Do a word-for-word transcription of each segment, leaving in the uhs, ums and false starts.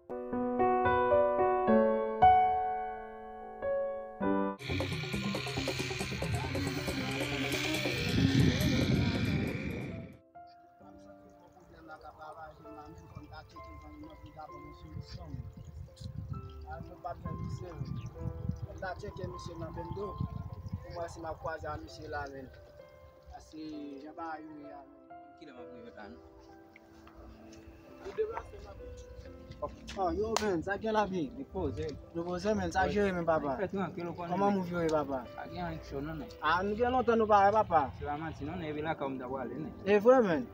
Pwoblèm la k ap ravaje m la, menm fò m ta tcheke zanmi m nan pou l ta ban m yon solisyon, menm. Al, mwen pa t fè misye, menm. Fò m ta tcheke misye nan Bendo pou m wè si m ap kwaze a misye la, menm. Paske jan bagay yo ye a, menm. Kilè m ap rive la, non? Ou deplase, m ap Oh, yo, menm, sa k gen la, big? Li poze. Nou poze, menm, sa k jere, menm, papa? Fè trankil, ou konnen. Kòman mouv yo ye, papa? Pa gen anyen k cho, non, nèg. Ah, nou gen lontan nou pa wè, papa. Se pa manti, non, nèg, epi lakay ou m ta prale, nèg. E vre, menm.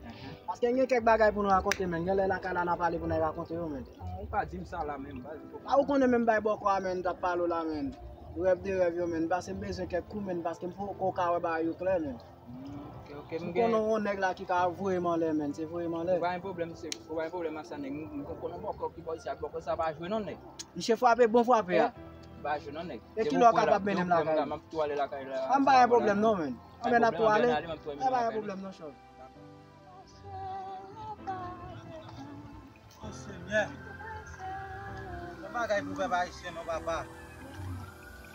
Paske gen kèk bagay pou nou rakonte, menm. Gen lè lakay la n a pale pou n al rakonte yo, menm. Ou pa di m sa la menm, baz. Ah, ou konnen menm bay bòkò a, menm, n t ap pale w la, menm. Rèv de rèv yo, menm. Paske m bezwen kèk kou, menm, paske m poko ka wè bagay yo klè, menm. Hmm, ok, ok, m gen. Ou konnen yon nèg la ki ka voye m anlè, menn, se voye m anlè. Ou pa gen pwoblèm, se, ou pa gen pwoblèm ak sa, nèg. M, m konnen bòkò ki bò isi a, bòkò sa pa jwe non, nèg. Misye frape, bon frape a. Eh, pa jwe non, nèg. E kilè w kapab mennen m lakay? M ap tou ale lakay la. Ah, m pa gen pwoblèm non, menn. Anben n ap tou ale. M pa gen pwoblèm non, chòv. O Senyè, yon bagay pou pèp ayisyen non, papa.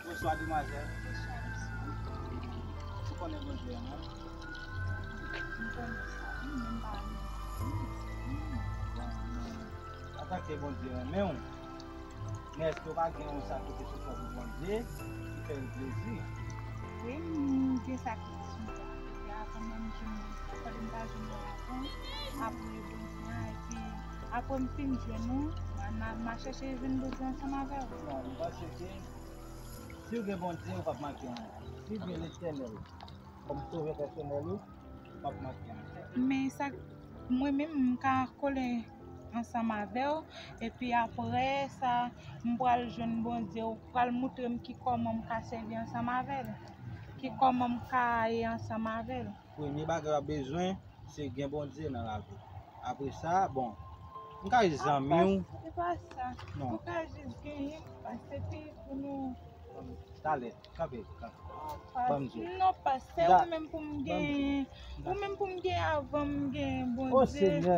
Bonswa, demwazèl. Ou konnen Bondye renmen w? Antanke Bondye renmen w, men èske w pa gen yon sakrifis ou fè pou Bondye ki fè l plezi? Wi, m gen sakrifis m fè pou Bondye. Avan menm jou m, fòk m ta jwenn ou avan, apre Bondye a, epi apre m fin jwenn ou, m a, m a, m a chèche jwenn Bondye ansanm avè w. Non, m panse ke si w gen Bondye, ou p ap manke anyen. Si w gen Letènèl kòm sovè pèsonèl ou, w p ap manke anyen. Men sa, mwen menm, m ka kole ansanm avè w, epi apre sa, m pral jwenn Bondye, ou pral moutre m ki kòman m ka sèvi ansanm avè l, ki kòman m ka ye ansanm avè l. Premye bagay w ap bezwen, se gen Bondye nan lavi w. Apre sa, bon, m ka jis zanmi w. Apa, se pa sa. Non. Ou ka jis genyen, pase pi pou nou. Talè, kanpe, kanpe. Apa, ban m di w. Non, pase ou menm pou m genyen. Ou menm pou m genyen avan m genyen Bondye. O Senyè.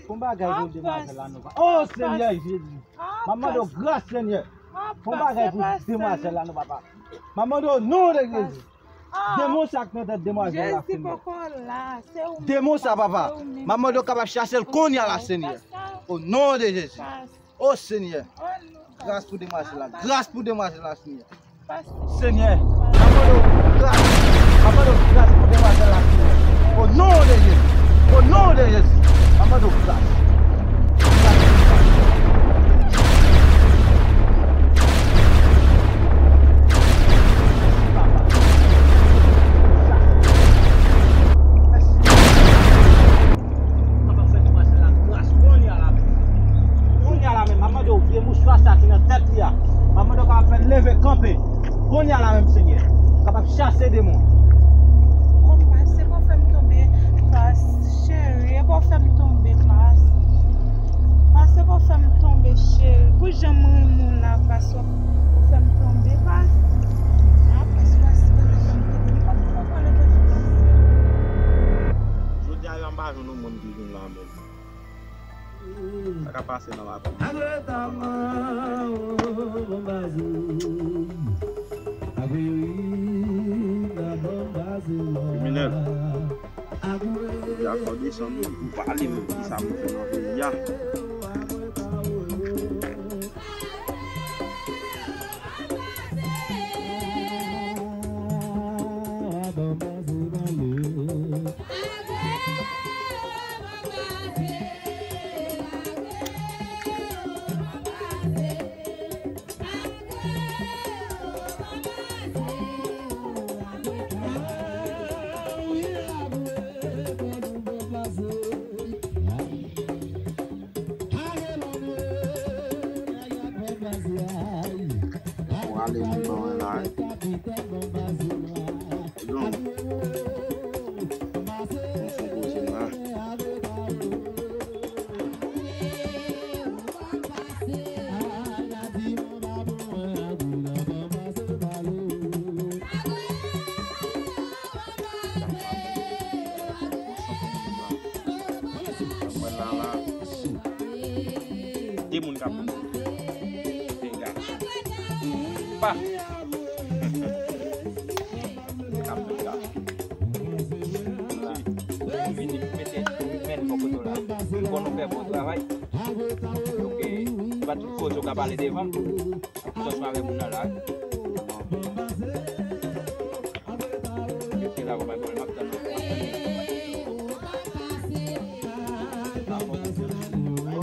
Fon bagay pou demwazèl la non, papa. O Senyè Jezi. M ap mande w gras, Senyè. Fon bagay pou demwazèl la non, papa. M ap mande w non de Jezi. Demon sa k nan tèt demwazèl la, Senyè. Demon sa, papa. M ap mande w kapab chase l kounye a la, Senyè. O non de Jezi. O Senyè. Gras pou demwazèl la. Gras pou demwazèl la, Senyè. Senyè, m ap mande w gras. M ap mande w gras pou demwazèl la, Senyè. O non de Jezi. O non de Jezi. M ap mande w gras. Kounye a la menm, m ap mande w vye mouchwa sa ki nan tèt li a. M ap mande w kapab fè l leve kanpe. Kounye a la menm, Senyè. Kapab chase demon. O, pase pa fè m tonbe, pas, cheri, e pa fè m tonbe, pas. Pase pa fè m tonbe, cheri. Pou jan m renmen w la, pas, w ap fè m tonbe, pas. A, pas, pas, pa fè m tonbe. M pa t konprann anpil, pas. Jodi a, yo, m pa jwenn yon moun ki vin la menm. Sa ka pase nan lavi. Kriminèl. Jodi a fò w desann pou w pale m ki sa pou fè nan peyi a. Bon, ale moun ban mwen la. Non. Bon, fon koze la. Mwen la la. De moun k ap pran. De gason. Pa. K ap pran gason. Vini mete men bò kote w la. M konn ou fè bon travay. Ok. Se pa tout koze w ka pale devan m. Ou konn avè moun nan la. Yo te la, w ap tann.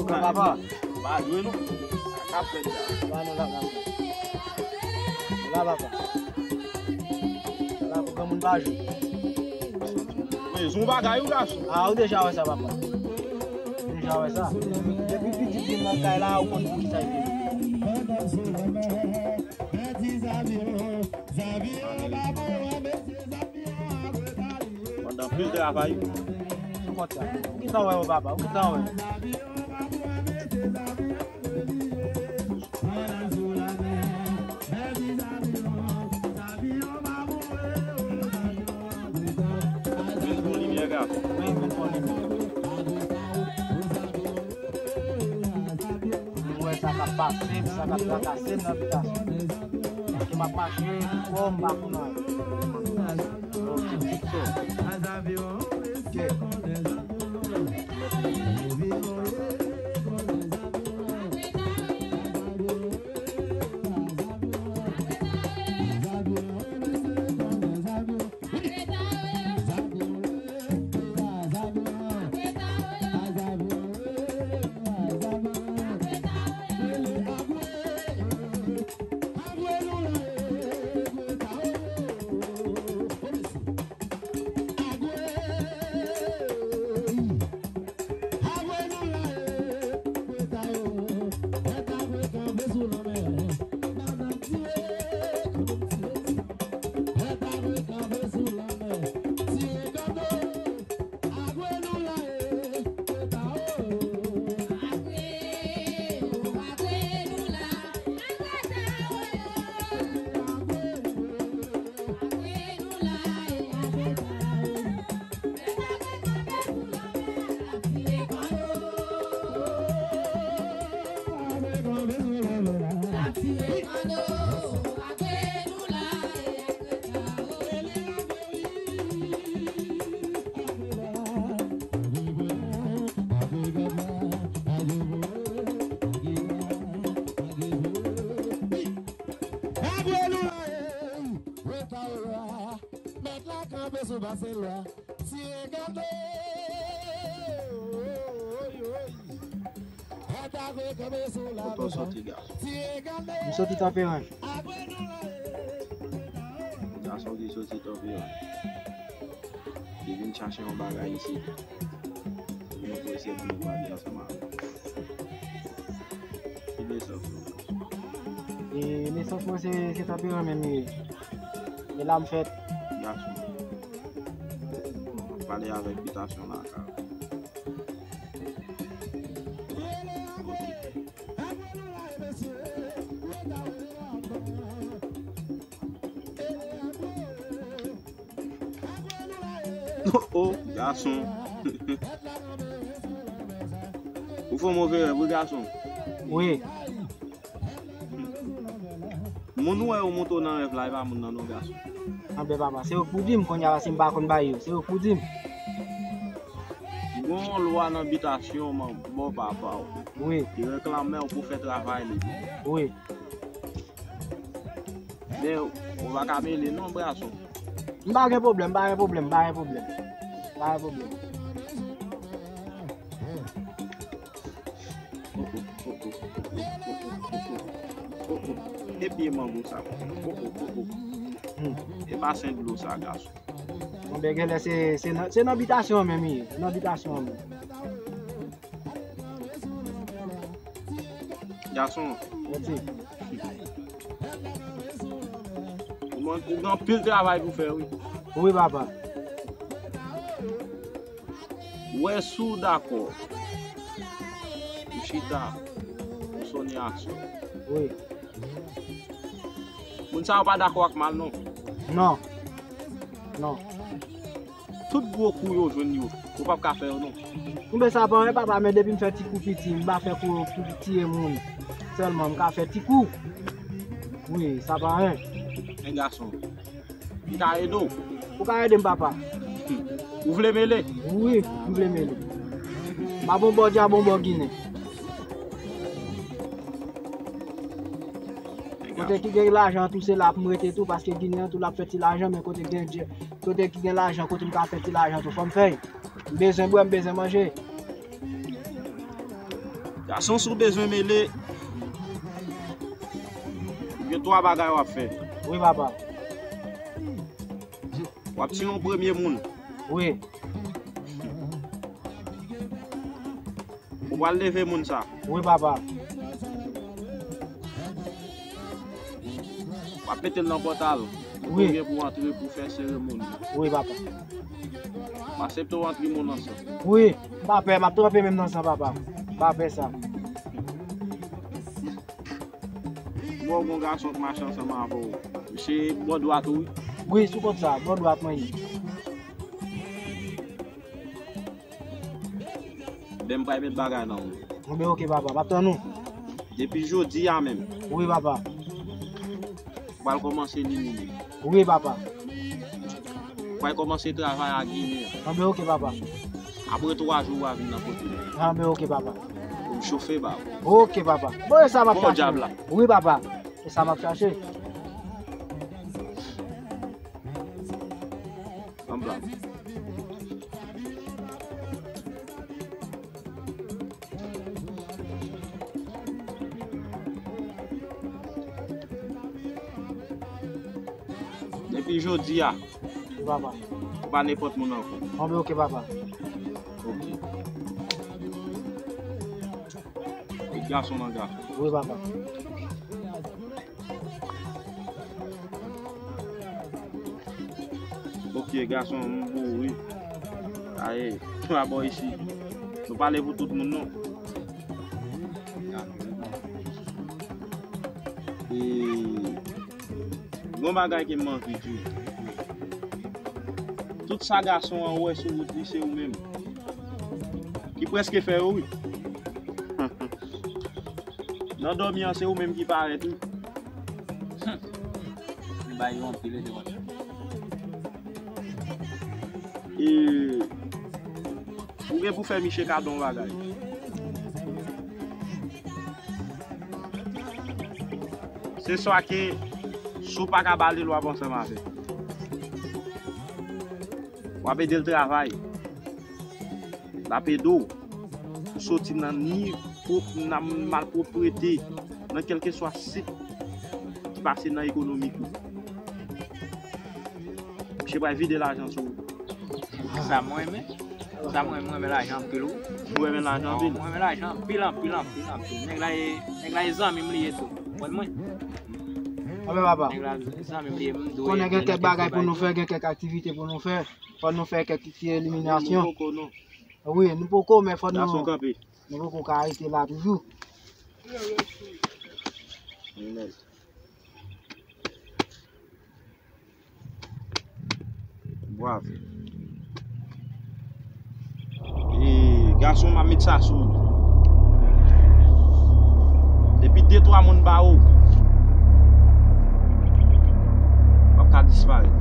Papa. Pa jwe non. Ka fèt la. Ba nou la, ba nou. La, papa. La, pou granmoun pa jwe. Wi, se yon bagay, wi, gason. A, ou deja wè sa, papa. Ou deja wè sa. Depi pitit vin nan kay la, ou konn poukisa l vini. Pandan plis travay. Ou konn sa. Ou ki sa wè yo, papa? Ou ki sa wè? Plis bon limyè, gason. Wi, plis bon limyè. Mwen wè sa k ap pase m, sa k ap trakase m nan bitasyon. Paske m ap mache, twò m pa konn anyen. Ok. Mèt la kanpe sou pase lwa. Tire gade. Kote w soti, gason? M soti Tanperan. Gason ki soti Tanperan. Li vin chache yon bagay isit. Li vin pou eseye pou nou pale ansanm avè l. Ki nesans ou? E nesans mwen se, se Tanperan menm li ye. E la m fèt. Gason. Pale avèk bitasyon la, ka. Oh, oh, gason. Ou fè move rèv, wi, gason. Wi. Moun ou wè yo monte w nan rèv la, e pa moun nan non, gason. Anben papa, se yo k pou di m kounye a, paske m pa konn bagay yo. Se yo k pou di m. Gon lwa nan bitasyon, man, bò papa w. Wi. Li reklame w pou fè travay li. Wi. Men ou pa ka mele non, gason. M pa gen pwoblèm, m pa gen pwoblèm, m pa gen pwoblèm. M pa gen pwoblèm. E pye mango sa, oh, oh, oh, oh. Hmm. E basen dlo sa, gason. Anben genlè se, se nan, se nan bitasyon an menm li ye, nan bitasyon an menm. Gason. Mèsi. Ou gen, ou gen anpil travay pou fè, wi. Wi, papa. Wè si w dakò. Ou chita. Ou sonye aswè. Wi. Moun sa yo pa dakò ak mal, non. Non. Non. Tout gwo kou yo jwenn yo. Ou p ap ka fè yo non. Oubyen sa pa anyen papa, men depi m fè ti kou piti, m pa fè kou pou tiye moun. Sèlman m ka fè ti kou. Wi, sa pa anyen. Men gason, m ka ede w. Ou ka ede m papa. Hmm. Ou vle mele? Wi, m vle mele. M pa bon bò dyab, bon bò ginen. Kote ki gen lajan tou, se la pou m rete tou, paske ginen an tou l ap fè ti lajan, men kote gen dye, kote ki gen lajan, kote m ka fè ti lajan tou, fò m fè l. M bezwen bwè, m bezwen manje. Gason, si w bezwen mele, gen twa bagay w ap fè. Wi, papa. W ap tiye yon premye moun. Wi. Ou pral leve moun sa. Wi, papa. W ap mete l nan pòtal. Wi. Ou gen pou antre pou fè seremoni. Wi, papa. M aksepte w antre moun nan san. Wi, m pa pè, m ap tranpe menm nan san, papa. M pa pè sa. Bon, gon gason k mache ansanm avè w. Misye bò dwat ou, wi. Wi, sou kont sa, bò dwat mwen ye. Ben, m pral met bagay nan ou. Bon, ben, oke, papa. M ap tann ou. Depi jodi a menm. Wi, papa. Ou pral kòmanse elimine. Wi, papa. Ou pral kòmanse travay a ginen an. Bon, ben, oke, papa. Apre twa jou, w a vin nan kote m. Bon, ben, oke, papa. Pou m chofe ba ou. Oke, papa. Bon, e sa m ap chache. Bon, dyab la. Wi, papa. E sa m ap chache. Anblan. Depi jodi a, wi, papa. Ou pa nenpòt moun ankò. Bon, ben, oke, papa. Oke. E gason nan gason. Wi, papa. Ok, gason, m pou ou, wi. Aye, nou abò isi. Nou pale pou tout moun, non. E, gon bagay ke m anvi di w. Tout sa gason an wè sou wout li, se ou menm. Ki prèske fè yo, wi. Nan dòmi an, se ou menm ki parèt, wi. Humm. Li bay yo anpil, e se konsa. E, ou gen pou fè misye kado yon bagay. Se swa ke, si w pa ka ba li l, w ap ansanm avè l. W ap ede l travay. L ap ede w pou soti nan ni pwop-, nan malpwoprete, nan kèlkeswa sit ki pase nan ekonomik ou. Misye pral vide lajan sou ou. Sa mwen renmen. Sa mwen renmen, mwen renmen lajan anpil, wi. Ou renmen lajan anpil? Mwen renmen lajan anpil, anpil, anpil, anpil. Nèg la e, nèg la e zanmi m li ye tou. Konprann mwen? Anben, papa. Nèg la zanmi m li ye, m dwe ede l nan kèk bagay pou nou fè, gen kèk aktivite pou nou fè. Fò nou fè kèk ti eliminasyon. Nou poko, non. Wi, nou poko, men fò nou, gason kanpe. Nou poko ka rete la toujou. Bwav. E, gason, m ap met sa sou ou. Depi de twa moun ba ou, w ap ka disparèt.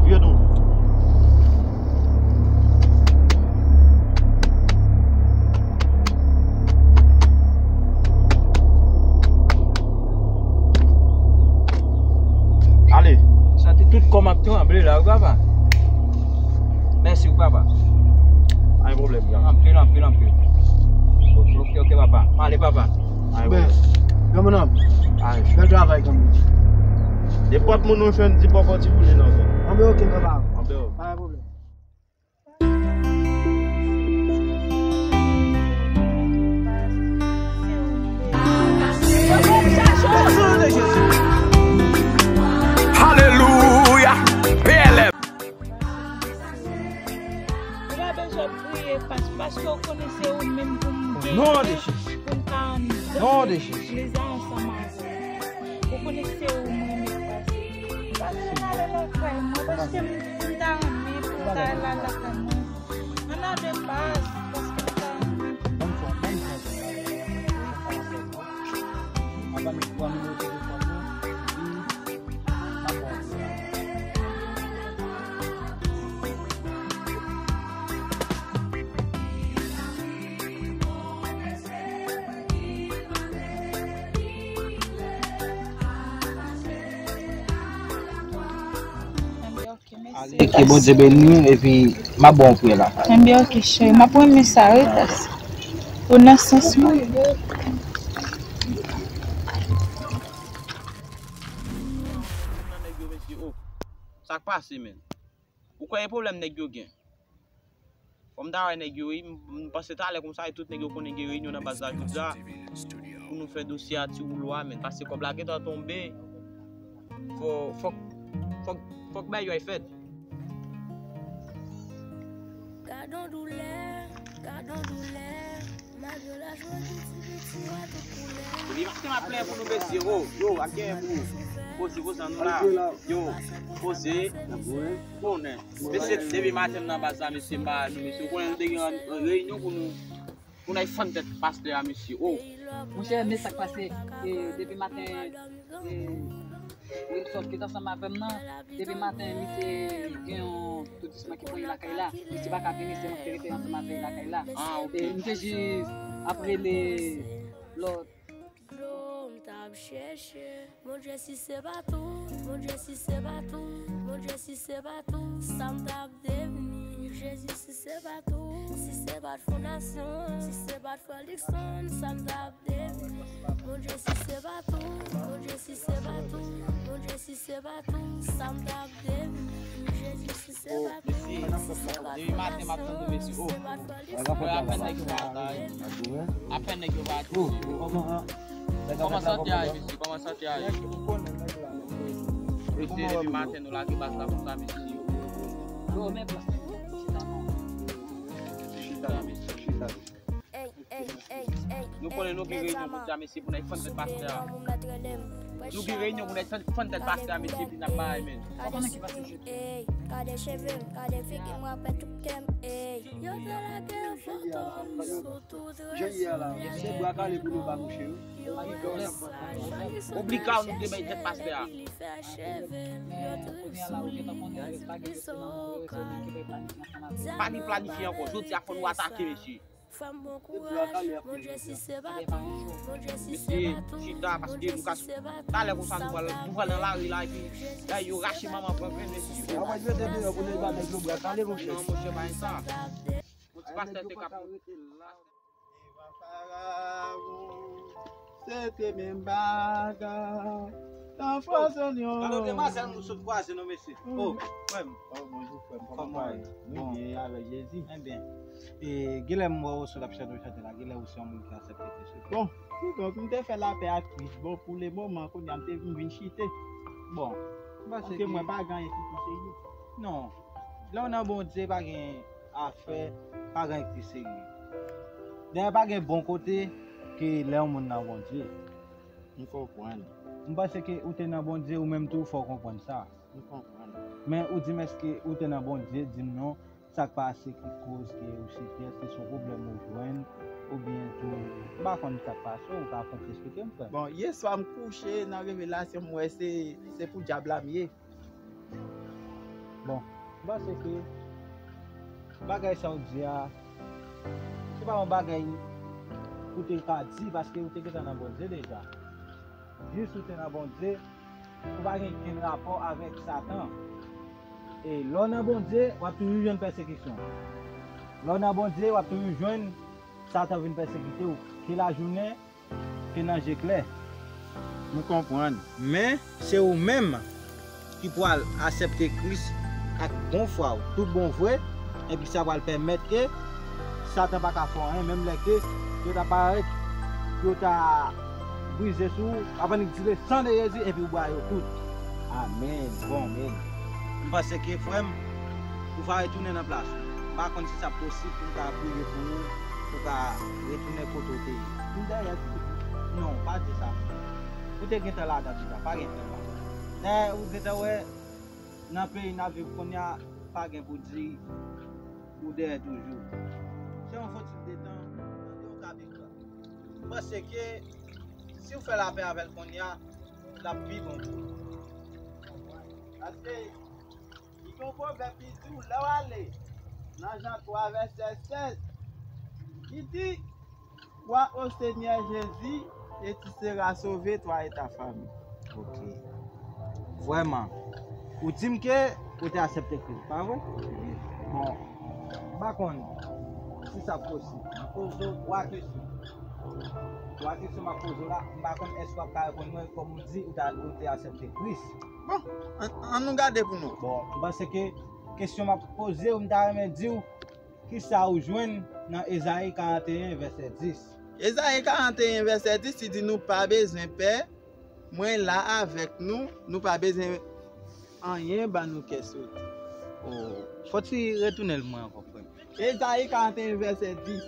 Vye dou. Ale. Santi tout kò m ap tranble la, wi, papa. Mèsi, wi, papa. Pa gen pwoblèm, gran. Anpil, anpil, anpil. Ok. Ok, ok, papa. M ale, papa. Pa gen pwoblèm. Gran moun nan. Bèl travay, gran moun. Nenpòt moun ou jwenn, di poko ti boule nan zòn. Anben, ok, papa. Anben, ok. Pa gen pwoblèm. Alelouya. P L M. Ou pa bezwen priye, pas-, paske w konnen se ou menm pou m genyen, pou m ka anndan. Legliz la ansanm avè w. Ou konnen se ou mwen renmen pase. Pase m ale lakay mwen, paske m, m ta renmen pou w ta al lakay mwen. Ann ale pas, paske m ta renmen pou m. Ban m fè, ban m fè. Ban m fè. Ban m fè. Ban m fè. Ke Bondye beni w, epi m ap ba w priyè la. Enben, oke, cheri. M ap renmen sa, wi, pas. Ou nan sans mwen. Sa k pase, menn? Ou kwè e pwoblèm nèg yo gen? Fò m ta wè nèg yo, wi. M, m panse talè konsa, e tout nèg yo konnen gen reyinyon nan baz la jodi a. Pou nou fè dosye a ti woulo a, menn. Paske kòb la gentan tonbe. Fò, fòk, fòk, fòk bagay yo fèt. Gadon doulè, gadon doulè. Malgre laj mwen piti piti wè tout koulè. Depi maten m ap plenyen pou nou mesye. O, yo, ak gen pou poze konsa nou la. Yo, poze. Konnen. Mesye, depi maten m nan baz la, mesye, m pa wè nou, mesye. Ou konnen nou te gen reyinyon pou nou, pou n al fann tèt pastè a, mesye. O. Monchè, men sa k pase, e, depi maten, e, Wilson ki t ansanm avè m nan, depi maten, misye gen yon toudisman ki pran li lakay la. Misye pa ka vini, se mwen ki te rete ansanm avè l lakay la. Ah, ok. E, misye jis ap rele lòt. Dlo m t ap chèche. Bondye si se pa tou, Bondye si se pa tou, Bondye si se pa tou, sa m t ap devni. Jezi si se pa tou, si se pa t fondasyon, si se pa t frè Luckson, sa m t ap devni. Bondye si se pa tou, Bondye si se pa tou, Bondye si se pa tou, sa m t ap devni. Jezi si se pa tou, si se pa t fondasyon, si se pa t frè Luckson, sa m t ap devni. O, mesye, depi maten m ap tann nou, mesye. O. Apèn nèg yo pa atake. Apèn nèg yo pa atake. Kòman sante a ye, mesye? Kòman sante a ye? Mesye, depi maten nou lage baz la konsa, mesye. Yo, men plas la, chita non. Chita, mesye, chita. Nou konnen nou gen reyinyon jodi a, mesye, pou n al fann tèt pastè a. Nou gen reyinyon pou n al fann, fann tèt pastè a, mesye, epi n ap bay, men. Gade cheve m, gade figi m, rapè tout kè m, ey. Yo te lage yon foto m sou tout rezo. Oblika nou te bay tèt pastè a. Pa ni planifye ankò. Jodi a fò nou atake, mesye. Frè m, bon kouraj. Bondye si se pa tou, Bondye si se pa tou, Bondye si se pa tou. Talè konsa nou pral, nou pral nan lari la, epi yo rache manman pran grenn, mesye. Apre yo te deyò pou nèg ba nèg yo bra kale, monchè. Non, monchè, pa gen sa. Yon ti pastè te ka pran. Evan Farawon, se te menm bagay. Tan fwa zonyon. Gade demwazèl nou sot kwaze non, mesye. O, frè m. O, bonjou, frè m. Kòman w ye? Nou byen avèk Jezi. Enben, e, genlè m wè w sot ap chante yon chante la, genlè ou se yon moun ki aksepte Kris. Bon, kidonk, m te fè lapè ak Kris. Bon, pou le moman, kounye a m te vin, vin chite. Bon, paske mwen pa gen anyen ki pi serye. Non. Lè w nan Bondye, pa gen afè, pa gen ki serye. Dayè, pa gen bon kote ke lè yon moun nan Bondye. M konprann. M panse ke ou te nan Bondye, ou menm tou, fò w konprann sa. M konprann. Men ou di m èske ou te nan Bondye, di m non, sa k pase ki koz ke ou site, èske se yon pwoblèm ou jwenn, oubyen tou, m pa konn sa k pase, ou ka konn eksplike m, frè m. Bon, yèswa m kouche nan revelasyon, m wè se, se pou dyab la m ye. Bon, m panse ke bagay sa w di a, se pa yon bagay ou te ka di paske ou te gentan nan Bondye deja. Jis ou te nan Bondye, ou pa gen kenn rapò avèk Satan. E lè w nan Bondye, w ap toujou jwenn pèsekisyon. Lè w nan Bondye, w ap toujou jwenn Satan vin pèsekite w. Ke lajounen, ke nan je klè. M konprann. Men, se ou menm ki pral aksepte Kris ak bon fwa w, tout bon vre, epi sa pral pèmèt ke Satan pa ka fè w anyen, menm lè ke yo ta parèt, yo ta brize sou ou, w ap annik di le sang de Jésus, epi w bwa yo tout. Amèn. Bon, men. M panse ke, frè m, ou va retounen nan plas ou. M pa konn si sa posib pou m ka priye pou ou, pou w ka retounen kote w te ye. M dèyè tou. M Non, pa di sa. Ou te gentan ladan deja, pa gen tan la. Dayè, ou gentan wè, nan peyi n ap viv kounye a, pa gen pou di ou dèyè toujou. Se yon foti de tan, tande yon kabrit la. M panse ke si w fè lapè avè l kounye a, l ap pi bon pou ou. Paske li gen yon pwovèb ki di w, lè w ale nan Jan twa vèsè sèz, li di, Crois au Seigneur Jésus et tu seras sauvé, toi et ta famille. Ok. Vrèman. Ou di m ke ou te aksepte Kris, pa vre? Bon, m pa konn si sa posib. M ap poze w twa kesyon. Twa kesyon m ap poze w la, m pa konn èske w ap ka reponn mwen kòm ou di ou ta, ou te aksepte Kris. Bon, an, an nou gade pou nou. Bon, m panse ke kesyon m ap poze w, m ta renmen di w, kisa ou jwenn nan Ezayi karannteyen vèsè dis? Ezayi karannteyen vèsè dis, li di nou pa bezwen pè, mwen la avèk nou, nou pa bezwen anyen ban nou kè sote. Oh, fò ti retounen l mwen ankò, frè m. Ezayi karannteyen vèsè dis.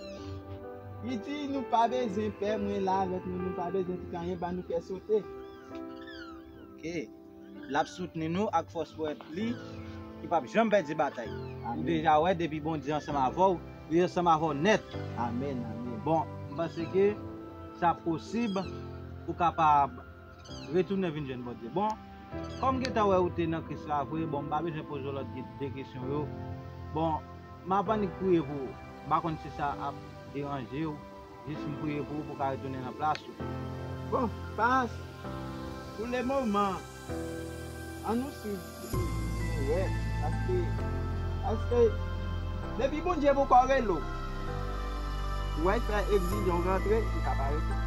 Li di nou pa bezwen pè, mwen la avèk nou, nou pa bezwen kite anyen ban nou kè sote. Ok. L ap soutni nou ak fòs pwòp li, ki p ap janm pèdi batay. Ou Amèn. Deja wè, depi Bondye ansanm avè w, li ansanm avè w nèt. Amèn, amèn. Bon, m panse ke sa posib ou kapab retounen vin jwenn Bondye. Bon, kòm gentan wè ou te nan Kris la vre, bon, m pa bezwen poze w lòt de kesyon yo. Bon, m ap annik priye pou ou. M pa konn si sa ap deranje w. Jis m priye pou ou, pou w ka retounen nan plas ou. Bon, pas, pou le moman, an nou swiv, nou wè, paske, paske, depi Bondye poko rele w, ou wè fè egzije w rantre, ou ka pa rete.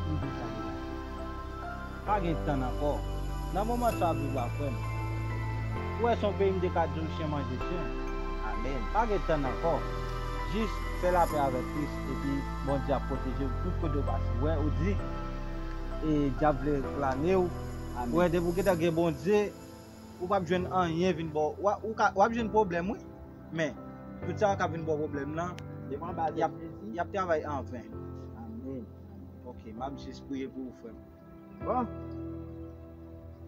M di sa deja. Pa gen tann ankò. Nan moman sa w ap viv la, frè m, ou wè se yon peyi m te ka di w chen manje chen. Amèn. Pa gen tann ankò. Jis fè lapè avèk Kris, epi Bondye ap pwoteje w tout kote w pase. Ou wè, ou di, e, dyab vle klane w. Amèn. Ou wè, depi w gentan gen Bondye, ou p ap jwenn anyen vin ba w. W a-, ou ka, w ap jwenn pwoblèm, wi. Men, tout sa k ap vin ba w pwoblèm nan, y ap, y ap travay anven. Amèn. Ok, m ap jis priye pou ou, frè m. Bon,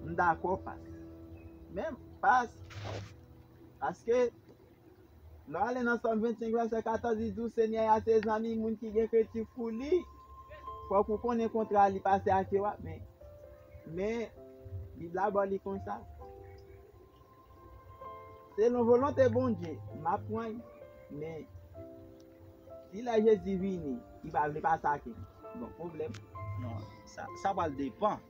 m dakò, pas. Men, pas, paske, lè w ale nan Sòm vennsenk, vèsè katòz, li di w, Senyè a se zanmi moun ki gen kredi pou li. Fòk ou konnen kontra li pase ak yo a, men, men, Bib la ba w li konsa. Selon volonte Bondye, m ap pran l, men, si lè Jezi vini, li pa vle pase ak li, bon, pwoblèm. Non, sa, sa pral depann.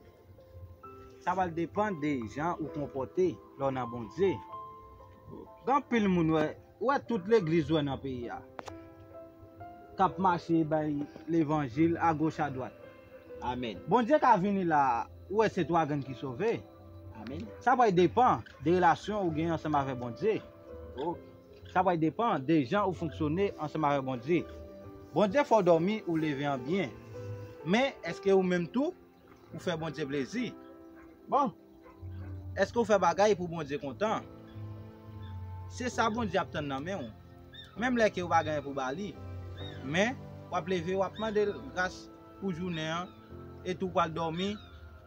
Sa pral depann de jan ou konpòte lè w nan Bondye. Gen anpil moun, wè, ou wè tout legliz, wè, nan peyi a, k ap mache bay levanjil agoch adwat. Amèn. Bondye ka vini la, ou wè se twa grenn ki sove. Amèn. Sa pral depann de relasyon ou gen ansanm avèk Bondye. Ok. Sa pral depann de jan ou fonksyone ansanm avèk Bondye. Bondye fè w dòmi, ou leve an byen. Men, èske ou menm tou, ou fè Bondye plezi? Bon, èske ou fè bagay pou Bondye kontan? Se sa Bondye ap tann nan men w. Menm lè ke ou pa gen anyen pou ba li. Men, w ap leve, w ap mande l gras pou jounen an, etou w pral dòmi,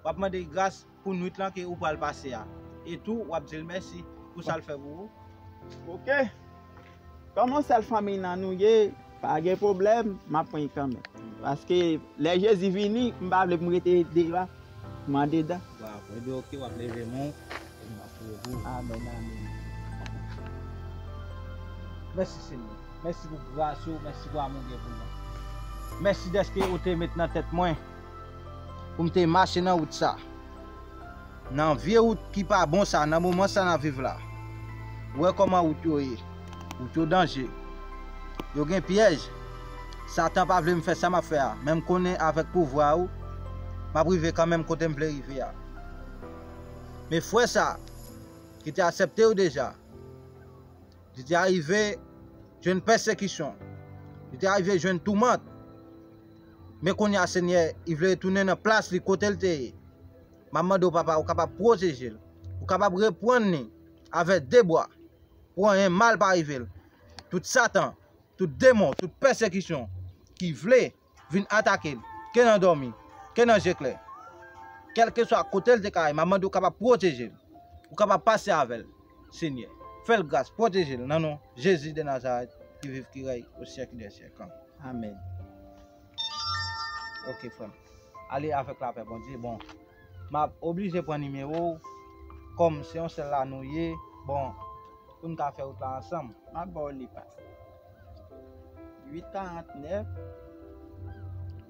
w ap mande l gras pou nwit lan ke ou pral pase a. Etou, w ap di l mèsi pou sa l fè pou ou. Ok. Kòm yon sèl fanmiy nan nou ye, pa gen pwoblèm, m ap pran l kanmenm. Paske lè Jezi vini, m pa vle pou m rete deyò a, m andedan. Waw, ebyen, ok, w ap leve men w, epi m ap priye pou ou. Amèn, amèn. Mèsi, Senyè. Mèsi pou gras ou, mèsi pou amou w gen pou mwen. Mèsi dèske ou te met nan tèt mwen pou m te mache nan wout sa. Nan vye wout ki pa bon sa, nan moman sa n ap viv la. Ou wè kòman wout yo ye. Wout yo danje. Yo gen pyèj. Satan pa vle m fè sa m ap fè a, men m konnen avèk pouvwa ou, m ap rive kanmenm kote m vle rive a. Men frè sa, ki te aksepte w deja, li te arive jwenn pèsekisyon, li te arive jwenn toumant. Men kounye a, Senyè, li vle retounen nan plas li kote l te ye. M ap mande w, Papa, ou kapab pwoteje l, ou kapab reprann li avèk de bra, pou anyen mal pa rive l. Tout Satan, tout demon, tout pèsekisyon ki vle vin atake l, ke nan dòmi, ke nan je klè. Kèlkeswa kote l te ka ye, m ap mande w kapab pwoteje l. Ou kapab pase avè l, Senyè. Fè l gras, pwoteje l nan non Jezi de Nazarèt, ki viv, ki rèy o syèk dè syèk. Amèn. Ok, frè m. Ale avèk lapè Bondye. Bon, m ap oblije pran nimewo w, kòm se yon sèl la nou ye. Bon, pou n ka fè wout la ansanm. M ap ba w li, pas. Uit karant nèf.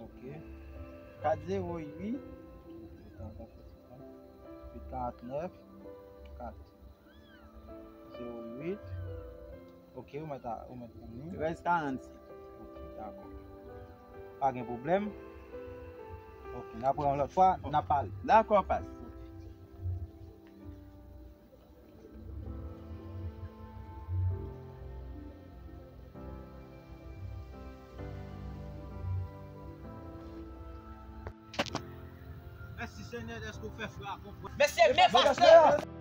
Ok. Kat zewo uit. Uit karant nèf. Kat zewo uit. Ok, ou mèt a, ou mèt pran li. Trèz karannsenk. Ok, dakò. Pa gen pwoblèm. Ok, n ap wè yon lòt fwa, n ap pale. Dakò, pas. Mèsi, Senyè, dèske w fè frè a konprann. Mesye, men pastè!